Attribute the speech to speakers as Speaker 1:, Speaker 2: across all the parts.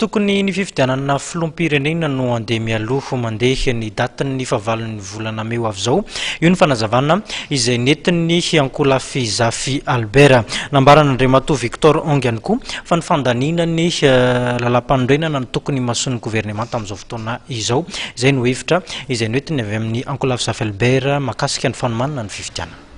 Speaker 1: Tokony ny fifidianana filoham-pirenena no handeha mialoha mandeha ny datin'ny fahavalon'ny volana mey ho avy izao. Io ny fanazavana izay nentin'ny ankolafy Zafy Albert. Nambaran'Andriamatoa Victor Ong ihany koa fa ny fandaniana ny lalàmpanorenana no tokony himasoan'ny governemanta amin'izao fotoana izao. Izay no hevitra izay noentiny avy amin'ny ankolafy Zafy Albert mahakasika ny fanomanana ny fifidianana.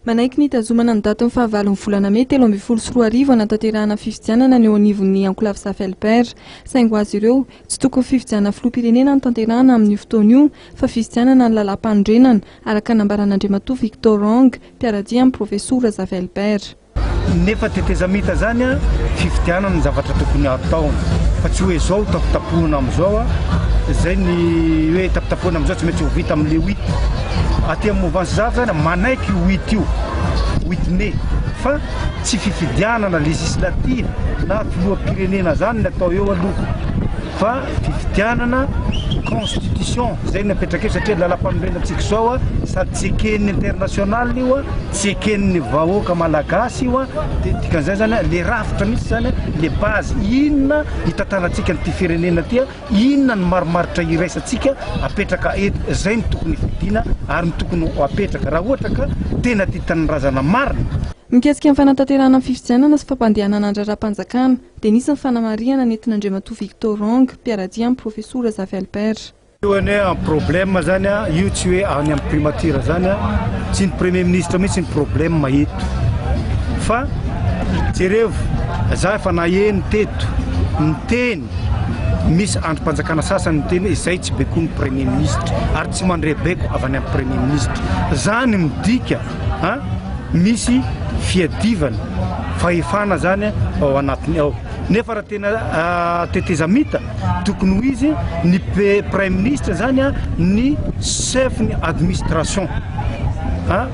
Speaker 2: Manaiky ny hitazomana ny datin'ny fahavalon'ny volana mey 2013 hanatanterahana fifidianana ny eo anivon'ny ankolafy Zafy Albert. Saingy ho azy ireo, tsy tokony fifidianana filoham-pirenena no tanterahana amin'io fotoana io fa fifidianana ny lalàmpanorenana, araka ny nambaran'Andriamatoa Victor Hong, mpiara-dia amin'ny Profesora Zafy Albert.
Speaker 3: Nefa tetezamita zany a, fifidianana ny zavatra tokony hatao fa tsy hoe zao tapotapohina amizao a, zay ny hoe tapotapohina amizao tsy maintsy ho vita amle huit. Aty am mouvance zafy zany manaiky io huit io, huit mai, fa tsy fifidianana législative na filoham-pirenena zany ny atao eo aloha fa fifidianana constitution zay ny apetraka eo satria lalam-panorenantsika zao a sady tsy eken'ny international io a, Tsy eken'ny vahoaka malagasy io an, de dikan'izay zany an, le rafitra mihitsy zany an, le base inona hitantanantsika an'ity firenena ty an, inona ny marimaritra iraisantsika apetraka eto, zay no tokony hifidiana ary no tokony ho apetraka raha ohatra ka tena tia tanindrazana marina.
Speaker 2: Mikasika ny fanatanterahana ny fifidianana sy fampandehanana ny raharaham-panjakana, dia nisy ny fanamarihana nentin'Andriamatoa Victor Hong, mpiara-dia amin'ny Profesora Zafy Albert.
Speaker 3: Io anie un problème zany a, io tsy hoe any amin'ny primature zany a, tsy ny premier ministre mihitsy ny problème eto fa jerevo za efa naheno teto niteny misy andrim-panjakana sasany niteny hoe izay tsy baikoin'ny premier ministre ary tsy mandre baiko avy any amin'ny premier ministre, zany midika a misy fiadivana fahefana zany ao anatiny ao nefa raha tena tetezamita Tokony ho izy ny Praiminisitra zany a ny chef ny administration a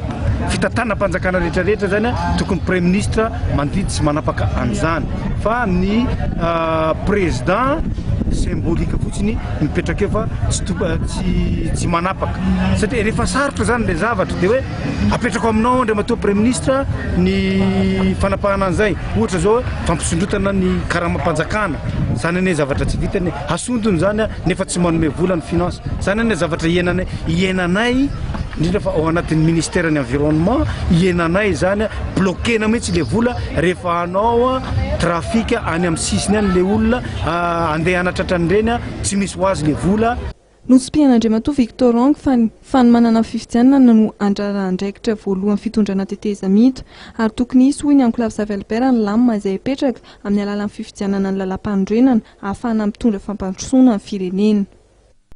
Speaker 3: fitantanam-panjakana rehetra rehetra zany a tokony Praiminisitra mandidy sy manapaka an'izany fa ny président symbolique fotsiny mipetraka eo fa tsy tsy tsy manapaka satria rehefa sarotra zany le zavatra de hoe apetrako aminao Andriamatoa Praiminisitra ny fanapahana an'izay ohatra zao hoe fampisondrotana ny karamam-panjakana Zany anie zavatra tsy vitany e, asondrony zany a, nefa tsy manome vola ny finance, zany anie zavatra iainanay, iainanay indrindra fa ao anatin'ny ministère ny environnement, iainanay zany a, bloquer-na mihitsy le vola rehefa hanao trafic any amin'ny sisiny any le olona andeha hanatratra an'ireny a, tsy misy ho azy le vola.
Speaker 2: Notsipihan'Andriamatoa Victor Hong fa ny fanomanana ny fifidianana no andrara andraikitra voalohan'ny fitondrana tetezamita ary tokony hisy hoy ny ankolafy Zafy Albert ny lamina izay apetraka amin'ny alalan'ny fifidianana ny lalàmpanorenana ahafahana mitondra fampandrosoana ny firenena.